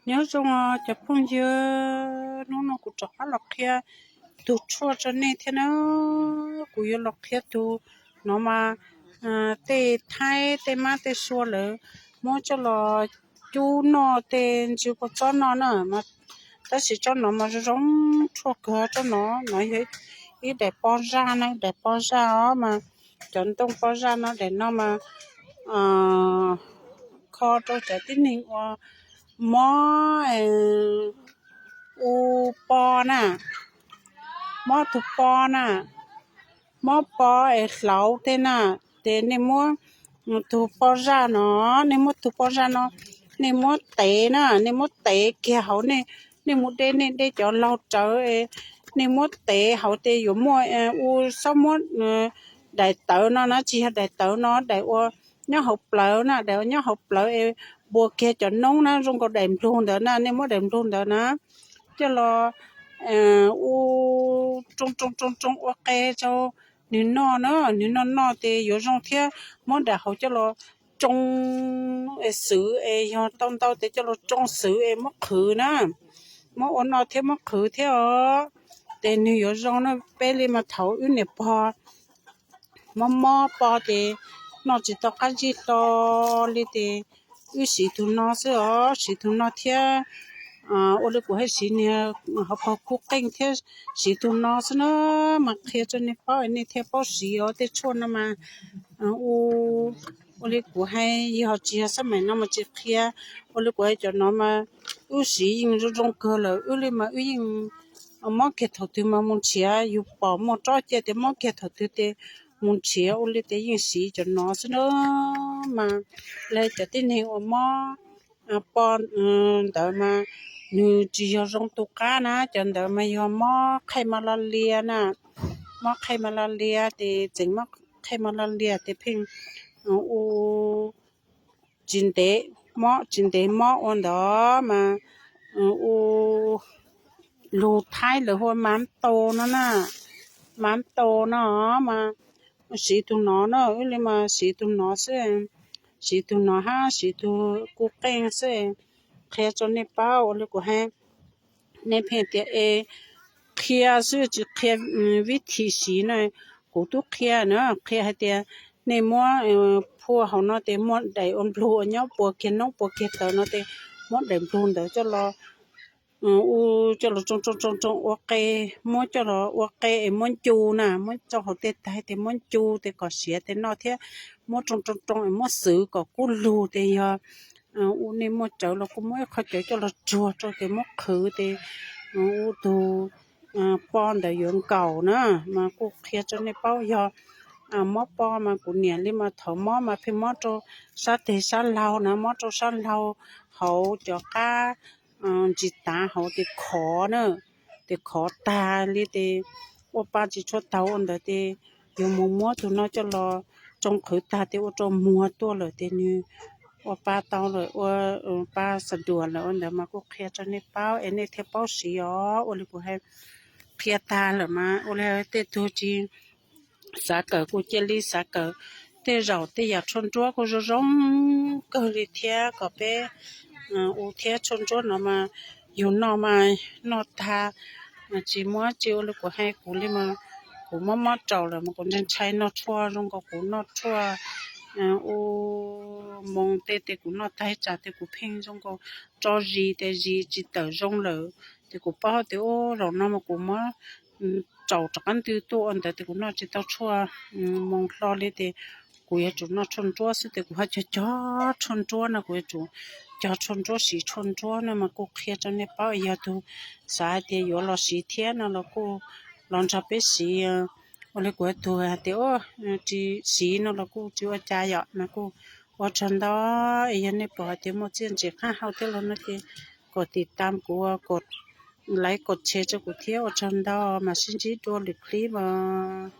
Nyob zoo cov phooj ywg, hnub no kuv rov qab los qhia tus tshuaj rau nej thiab na. Kuv yuav los qhia tus no mas tej thaib tej mab tej sua lawv muab coj los cub noj tej ntsw kua txob no na. Tab sis tsob no mas zoo zoo tshuaj kawg tsob no. No yog ib daim pob zaj na, ib daim pob zaj os mas cov ntoo pob zaj no daim no mas kho rau cov tib neeg uas mob u po na, mob tus po na, mob po es hlauv tej na, ces nej muab tus po zaj no, nej muab tus po zaj no, nej muab tev na, nej muab tev kiag hauv, nej mus de nej de cov laug rawv, nej muab tev hauv ces yuav muaj u, xob muab daim tawv no na, tsis yog daim tawv no, daim uas nyob hauv plawv na, daim uas nyob hauv plawv es npuas kiag cov noob na, zoo nkaus daim nplug ntawd na, nej muab daim nplug ntawd na coj los u roo roo roo roo ua qe rau nws noj na, nws noj noj ces yuav zoo thiab. Muab daim hauv coj los tsoo es xwv es yog tau ntau ces coj los tsoo xwv es muab qhwv na, muab ua noj thiab muab qhwv thiab os. Ces nws yuav zoo na, peb li mas thaum wb niam pog mob mob po ces noj tsis tau qab zib hlo li ces wb siv tus no xwb os, siv tus no thiab. Ua li kuv hais siv niag hauv paug kub qeej thiab siv tus no xwb na, mas qhia rau nej paub nej thiaj paub siv os. Tej tshuaj no mas u, ua li kuv hais yog tsis yog xab maim no mas tsis qhia. Ua li kuv hais cov no mas wb siv yeej zoo zoo kawg lawm, wb li mas wb yeej mob kiag thaum twg mas mus nrhiav, yus pom muaj tsob cia tias mob kiag thaum twg ces mus nrhiav, ua li ces yeej siv cov no xwb na. Mas li cov tib neeg uas mob po ntawd mas nws tsis yog zoo tus qab na, cov ntawd mas yog mob qhaij ma la lia na, mob qhaij ma la lia ces tseem mob qhaij ma la lia ces pheej u tsis ntev mob, tsis ntev mob ua ntawd mas u lus Thaib lawv hu ua mav nto no na, mav nto no mas siv tus no na, wb li mas siv tus no xwb, siv tus no hab siv tus kuj qeej xwb. Qhia rau nej paub ua li kuv hais, nej pheej tias es qhia xwb tsis qhia vib thim siv na. Kuv twb qhia na, qhia hais tias nej muab phua hauv no ces muaj daim ua nplug uas nyob puas kiag noob puas kiag tawv no ces muab daim nplug ntawd coj los u, coj los tsoo tsoo tsoo tsoo ua qe, muab coj los ua qe es muab ncu na, muab tsoo hauv tej taig ces muab ncu ces kom siav ces noj thiab. Muab tsoo tsoo tsoo es muab xwv kom kub lug ces yog u nej muaj cawv los kuj muab ib qho cawv coj los tsuag rau ces muab qhwv ces u tus po ntawd yuav nkaum na. Mas kuj qhia rau nej paub yog mob po mas kuv niam li mas thaum mob mas pheej mob rau sab teg sab laug na, mob rau sab laug hauv cov qab ntsis tav hauv ces khov na, ces khov tag li ces ua pa tsis tshua taus ua ntawd ces yus mus muab tus no coj los tsoo qhwv tag ces ua rau muag tuaj lawm ces nws ua pa tau lawm, ua pa xa duas lawm ua ntawd mas kuj qhia rau nej paub es nej thiaj paub siv os. Ua li kuv hais qhia tag lawm mas ua li tej tug tsis xav kawm kuj cia li xav kawm. Tej zaum tej yam tshuaj ntsuab kuj zoo zoo kawg li thiab kom peb u thiab. Tshuaj ntsuab no mas yus noj mas noj tag tsis muab tsis ua li kuv hais kuv li mas kuv mob mob raum lawm mas kuv ntshai ntshai noj tshuaj zoo nkaus kuv noj tshuaj u moos tej ces kuv noj tag ib tsam ces kuv pheej zoo nkaus tso zis ces zis tsis tawm zoo lawm. Ces kuv paub tias u zaum no mas kuv muab raum rov qab ntws tuaj ua ntawd ces kuv noj tsis tau tshuaj moos hlo li ces kuv yuav tsum noj tshuaj ntsuab xwb ces kuv ho cog cog tshuaj ntsuab no, kuv yuav tsum cog tshuaj ntsuab siv tshuaj ntsuab no mas kuj qhia rau nej paub. Yog tus xav hais tias yuav los siv thiab no los kuj los nrog peb siv. Ua li kuv tus hais tias tsis siv no los kuj tsis ua cas yom no kuj ua tsaug ntau. Es yog nej pom hais tias muaj txiaj ntsim qab hau thiab los no ces kom tiv tam kuv, kom like kom share rau kuv thiab. Ua tsaug ntau, mam sib ntsib dua lwm clip os.